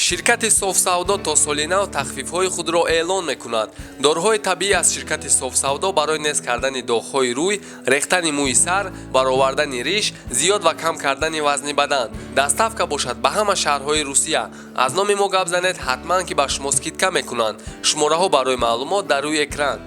Ширкати Софсавдо то соли нав тахфифҳои худро эълон мекунад. Доруҳои табиӣ аз ширкати Софсавдо барои нест кардани доғҳои рӯй, рехтани мӯи сар, баровардани риш, зиёд ва кам кардани вазни бадан. Доставка бошад ба ҳама шаҳрҳои Русия. Аз номи мо гап занед, ҳатман ки ба шумо скидка мекунанд. Шумораҳо барои маълумот дар рӯи экран.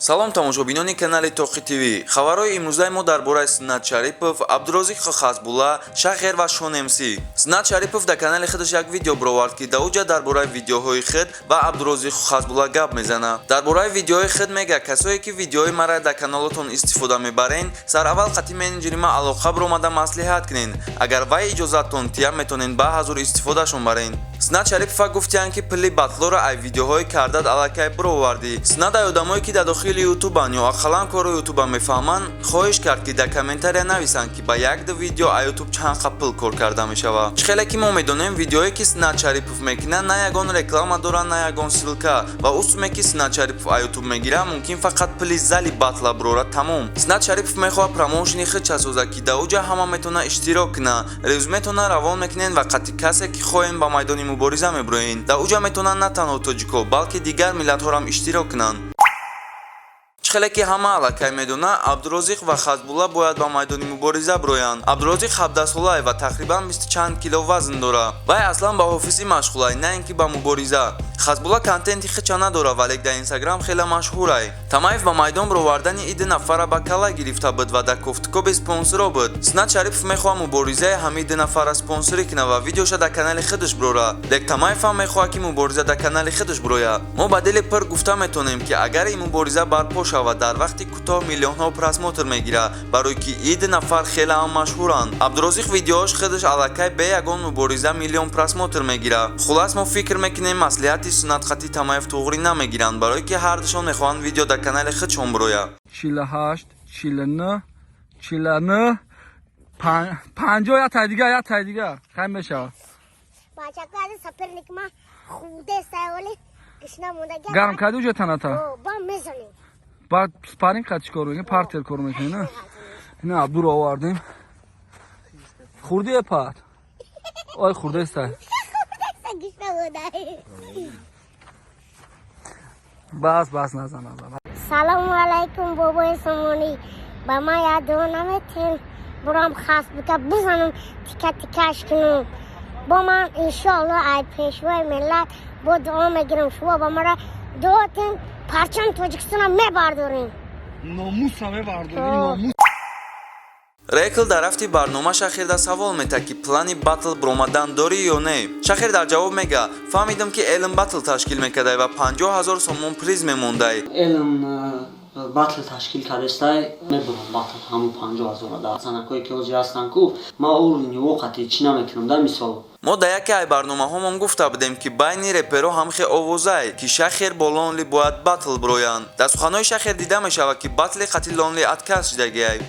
Салом, тамошобинони канали Тоқи ТВ. Хабарҳои имрӯзаи мо дар бораи Суннат Шарипов, Абдурозиқ Хасбулла, Шахер ва Шон МС. Суннат Шарипов дар канали худаш як видео бировард, ки дар уҷа дар бораи видеоҳои худ ва Абдурозиқ Хасбулла гап мезанад. Дар бораи видеоҳои худ мега: касое ки видеоҳои мара дар каналотон истифода мебарен, сараввал қати менеҷери ма алоқа биромада маслиҳат кунен. Агар вай иҷозаттон тия, метонен ба ҳазур истифодашон барен. Суннат Шарипова гуфтиянд, ки пули батлоро ай видеоҳои кардат аллакай бировардӣ. Суннат ай одамое, ки дар дохили ютубан ё ақаллан кори ютуба мефаҳманд, хоҳиш кард, ки дар комментария нависанд, ки ба як-ду видео ай ютуб чанд қа пул кор карда мешавад. Чӣ хеле ки мо медонем, видеое, ки Суннат Шарипов мекунад, на ягон реклама дорад, на ягон ссылка, ва ӯ суме, ки Суннат Шарипов ай ютуб мегирад, мумкин фақат пули зали батла бирорад, тамом. Суннат Шарипов мехоҳад промоушени худша созад, ки дар уҷа ҳама метавонад иштирок кунад. Резюметона равон мекунед ва қати касе, ки хоҳем, ба майдони мубориза мебироед. Дар уҷа метавонанд на танҳо тоҷико, балки дигар миллатҳоам иштирок кунанд. Чӣ хеле ки ҳама аллакай медонад, Абдурозиқ ва Хазбулла бояд ба майдони мубориза бироянд. Абдурозиқ 17-солае ва тақрибан бисту чанд кило вазн дорад. Вай аслан ба ҳофизӣ машғулай, на ин ки ба мубориза. Хазбулла контенти хича надорад, вале дар Инстаграм хеле машҳурай. Тамаев ба майдон бировардани иди нафара ба калла гирифта буд ва дар кофтукоби спонсоро буд. Суннат Шарипов мехоҳад муборизаи ҳамаи ду нафара спонсорӣ кунад ва видеоша дар канали худаш бирорад, лек Тамаев ҳам мехоҳад, ки мубориза дар канали худаш бирояд. Мо ба дили пур гуфта метавонем, ки агар ин мубориза барпо шавад, дар вақти кӯтоҳ миллионҳо просмотр мегирад, барои ки ид нафар хеле ҳам машҳуранд. Абдурозиқ видеоҳош худаш аллакай бе ягон мубориза миллион просмотр мегирад. Хулас, мо фикр мекунем, маслиҳати Суннатқати Тамаев туғрӣ намегиранд, барое ки ҳардушон мехоҳанд видео дар канали худшон бирояд. 48, 49, 49, 50, як тай дига, як тай дига хай мешавад. Бачако, аз соперник ма хурде саёли гишна мондаги. Гарм кардӣ уҷа таната? Ба мезанем. Баъд спарринг қад чӣ кор мекунӣ? Партер кор мекунӣ, на? Ина Абдуро овардем. Хурдие пат, ой, хурдестай. Гишна мондай. Бас, бас, назан, назан. Салому алайкум, бобои Сомонӣ. Ба ман як дуо наметен, бурам хасбика бизанам, тика тикаш кунам. Бо ман иншоалло ай пешвои миллат бо дуо мегирам. Шумо ба мара дуо тин, парчами Тоҷикистона мебардорем. Номуса мебардорем, номус. Рекл дар рафти барнома Шахирда савол метад, ки плани батл биромадан дорӣ ё не. Шахир дар ҷавоб мега: фаҳмидам, ки Элм батл ташкил мекардай ва 50 000 сомон приз мемондай. Элм батл ташкил кардестай, мебурам батл, ҳамун 50 000-а да занакое, ки ҳозир ҳастанд ку, ма уровни воқати чӣ намекунам да, мисол. Мо дар яке ай барномаҳомон гуфта будем, ки байни реперо ҳамхе овозай, ки Шахер бо Лонли бояд батл бироянд. Дар суханҳои Шахер дида мешавад, ки батли қати Лонли отказ шидагиай.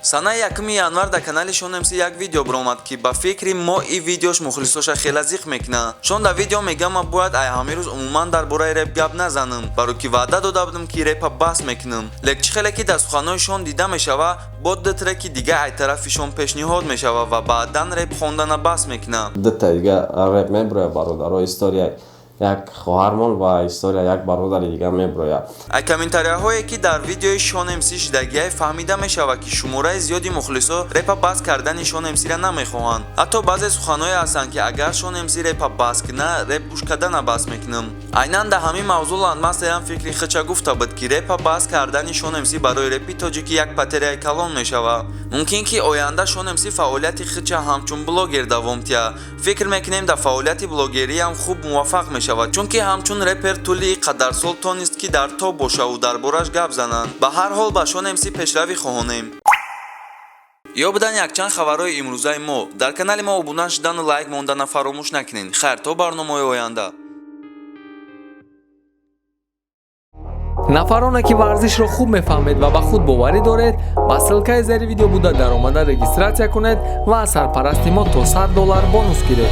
Санаи 1 январ дар канали Шон МС як видео биромад, ки ба фикри мо и видеош мухлисоша хела зиқ мекунад. Шон дар видео мега: ман бояд ай ҳамин рӯз умуман дар бораи реп гап назанам, барои ки ваъда дода будам, ки репа бас мекунам. Лек чӣ хеле ки дар суханҳои Шон дида мешавад, бо ду треки дига ай тарафи Шон пешниҳод мешавад ва баъдан реп хондана бас мекунад. Дута дига реп меброяд, бародаро. История як хоҳармон ва история як бародари дига меброяд. Ай комментарияҳое, ки дар видеои Шон МС шидагиай, фаҳмида мешавад, ки шумораи зиёди мухлисо репа бас кардани Шон МСра намехоҳанд. Ҳатто баъзе суханҳое ҳастанд, ки агар Шон МС репа бас кунад, реп гӯш кардана бас мекунам. Айнан дар ҳамин мавзӯъ Ландмастерам фикри худша гуфта буд, ки репа бас кардани Шон МС барои репи тоҷикӣ як потеряи калон мешавад. Мумкин, ки оянда Шон МС фаъолияти худша ҳамчун блогер давом диҳад. Фикр мекунем, дар фаъолияти блогериам хуб муваффақ мешавад, чунки ҳамчун репер тӯли қадар сол тонист, ки дар топ бошаву дар бораш гап зананд. Ба ҳар ҳол, ба Шон МС пешравӣ хоҳонем. Ё будан якчанд хабарҳои имрӯзаи мо. Дар канали мо обуна шудану лайк мондана фаромӯш накунед. Хайр, то барномаҳои оянда. Нафароне, ки варзишро хуб мефаҳмед ва ба худ боварӣ доред, ба ссылкаи зери видео буда даромада регистрация кунед ва аз сарпарасти мо то 100 доллар бонус гиред.